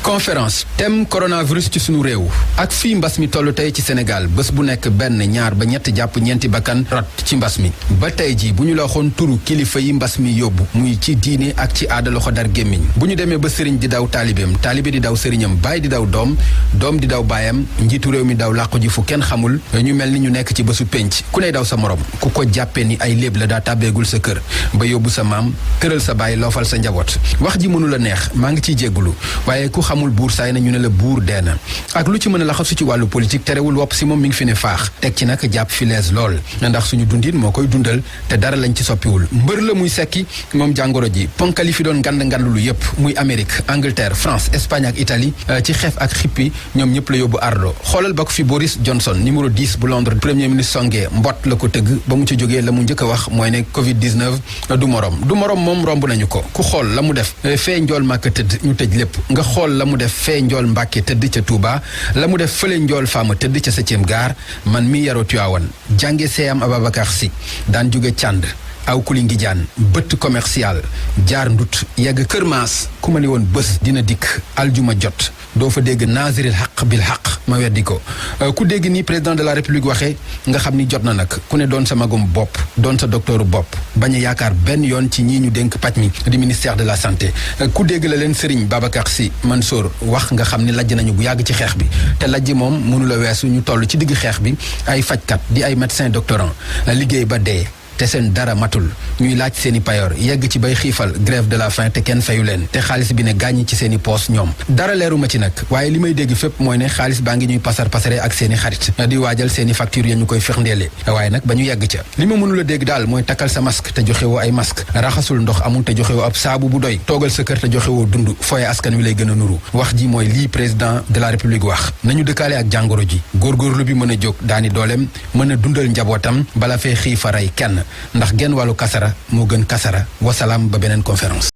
conférence thème coronavirus ci sunu réew ak fii mbas mi toll tey ci Sénégal bés bu nekk benn ñaar ba ñett jàpp ñeenti bakkan rot ci mbas mi ba tey ji bu ñu la waxoon turu kilifa yi mbas mi yóbbu muy ci diine ak ci aada loxo dar gémmiñ bu ñu demee ba sëriñ di daw taalibeem taalibe di daw sëriñam baay di daw doom doom di daw baayam njiitu réew mi daw làqu ji fu kenn xamul ñu mel ni ñu nekk ci bésu pénc ku ney daw sa morom ku ko jàppee ni ay léeb la daa tàbbeegul sa kër ba yóbbu sa maam tëral sa baay loofal sa njaboot wax ji mënu la neex maa ngi ciy jéggulu waaye ku xamul buur saay na ñu ne la buur dee na ak lu ci mën a laxasu ci wàllu politique terewul wopp si moom mi ngi fi ne faax teg ci nag jàpp fi lees lool ndax suñu dundin moo koy dundal te dara lañ ci soppiwul mbër la muy sekki moom jàngoro ji ponkali fi doon ngand yépp muy Amérique Angleterre France Espagne ak Italie ci xeef ak xippi ñoom ñëpp la yóbbu ardo xoolal ba ko fi Boris Johnson numéro 10 bu Londres premier ministre songé mbott la ko tëgg ba mu ci jógee la mu njëkk a wax mooy ne Covid-19 du morom moom romb nañu ko ku xool la mu def fee njool màkk tëdd ñu tëj lépp nga xool la mu def fee njool Mbàkke tëdd ca Touba la mu def fële njool faama tëdd ca 7e gaar man mi yaroo Tiwaawan jànge seeyam Ababacar Si daan jóge Cànd aw kuli ngi jaan bëtt commercial jaar ndut yegg Kër Maas ku ma ni woon bés dina dikk aljuma jot doo fa dégg naasiril xaq bil xaq ma weddi ko ku dégg ni président de la république waxee nga xam ni jot na nag ku ne doon sa magum bopp doon sa docteuru bopp bañ a yaakaar benn yoon ci ñii ñu dénk paj mi di ministère de la santé ku dégg la leen Serigne Babacar Sy Mansour wax nga xam ni lajj nañu bu yàgg ci xeex bi te lajj moom mënula weesu ñu toll ci digg xeex bi ay fajkat di ay médecin doctorant liggéey ba dee te seen dara matul ñuy laaj seeni payoor yegg ci bay xiifal grève de la faim te kenn fayu leen te xaalis bi ne gàññi ci seeni poos ñoom dara leeruma ci nag waaye li may dégg fépp mooy ne xaalis baa ngi ñuy pasare ak seeni xarit di waajal seeni facture ya ñu koy fexndeele waaye nag ba ñu yegg ca li ma mënula dégg daal mooy takkal sa masque te joxewoo ay masque raxasul ndox amul te joxewoo ab saabu bu doy toogal sa kër te joxewoo dund fooye askan wi lay gën a nuru wax ji mooy lii président de la république wax nañu dëkkaale ak jàngoro ji góorgóorlu bi mën a jóg daani dooleem mën a dundal njabootam bala fee xiifa rey kenn ndax genn wàllu kasara moo gën kasara wasalaam ba beneen conférence